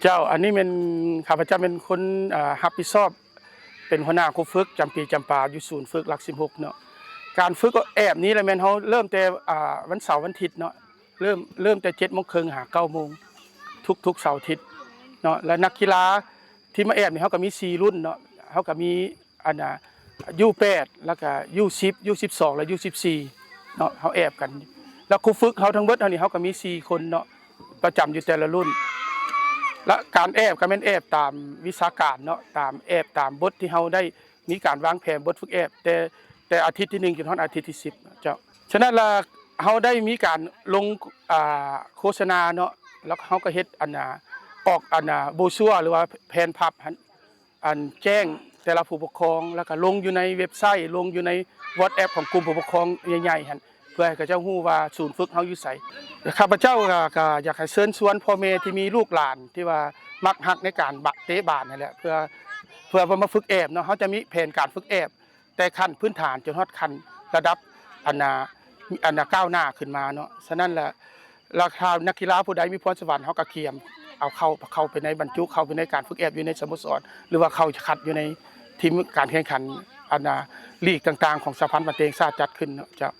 ເຈົ້າ ອັນນີ້ແມ່ນ ຂ້າພະເຈົ້າແມ່ນຄົນ ເອີ່ ຮັບຜິດຊອບ ເປັນຫົວໜ້າຄູຝຶກຈຳປີຈຳປາ ຢູ່ສູນຝຶກຫຼັກສິບຫົກເນາະ. ການຝຶກແອບນີ້ລະແມ່ນເຮົາເລີ່ມແຕ່ ອ່າ ວັນເສົາວັນທິດເນາະ, ເລີ່ມ ເລີ່ມແຕ່ເຈັດໂມງເຄິ່ງຫາເກົ້າໂມງ ທຸກໆເສົາທິດເນາະ. ແລະນັກກິລາທີ່ມາແອບນີ້ ເຮົາກໍມີສີ່ລຸ້ນເນາະ, ເຮົາກໍມີ ອັນນ່າ ຢູແປດ ແລ້ວກະຢູສິບ ຢູສິບສອງ ແລະຢູສິບສີ່ເນາະ, ເຮົາແອບກັນ. ແລ້ວຄູຝຶກເຮົາທັງເບິດເຮົານີ້ ເຮົາກໍມີສີ່ຄົນເນາະ ປະຈຳຢູ່ແຕ່ລະລຸ້ນ. ແລະການແອບກໍແມ່ນແອບຕາມວິຊາການເນາະ, ຕາມ ແອບຕາມບົດທີ່ເຮົາໄດ້ມີການວາງແຜນບົດຝຶກແອບ ແຕ່ ແຕ່ອາທິດທີໜຶ່ງຈົນຮອດອາທິດທີສິບເນາະເຈົ້າ. ສະນັ້ນລະ ເຮົາໄດ້ມີການລົງ ອ່າ ໂຄສະນາເນາະ, ແລ້ວເຮົາກໍເຮັດ ອັນນ່າ ອອກ ອັນນ່າ ໂບຊົວ ຫຼືວ່າແຜ່ນພັບຫັ້ນ ອັນແຈ້ງແຕ່ລະຜູ້ປົກຄອງ ແລ້ວກໍລົງຢູ່ໃນເວັບໄຊ, ລົງຢູ່ໃນວັອດແອັບຂອງກຸ່ມຜູ້ປົກຄອງໃຫຍ່ໆຫັ້ນ ເພື່ອໃຫ້ເຂົາເຈົ້າຮູ້ວ່າສູນຝຶກເຮົາຢູ່ໃສ. ຂ້າພະເຈົ້າກໍ ກໍຢາກໃຫ້ເຊີນຊວນພໍ່ແມ່ທີ່ມີລູກຫຼານທີ່ວ່າມັກຮັກໃນການບະ ເຕະບານຫັ້ນແຫຼະ ເພື່ອ ເພື່ອມາຝຶກແອບເນາະ. ເຮົາຈະມີແຜນການຝຶກແອບ ແຕ່ຂັ້ນພື້ນຖານຈົນຮອດຂັ້ນລະດັບ ອັນນ່າ ອັນນ່າ ກ້າວໜ້າຂຶ້ນມາເນາະ. ສະນັ້ນລະ ລະຖ້ານັກກິລາຜູ້ໃດມີພອນສະຫວັນ ເຮົາກໍກຽມເອົາເຂົ້າ ເຂົ້າໄປໃນ ບັນຈຸເຂົ້າໄປໃນການຝຶກແອບຢູ່ໃນສະໂມສອນ ຫຼືວ່າເຂົ້າຄັດຢູ່ໃນທີມການແຂ່ງຂັນ ອັນນ່າ ລີກຕ່າງໆຂອງສະຫະພັນບານເຕະແຫ່ງຊາດຈັດຂຶ້ນເນາະເຈົ້າ.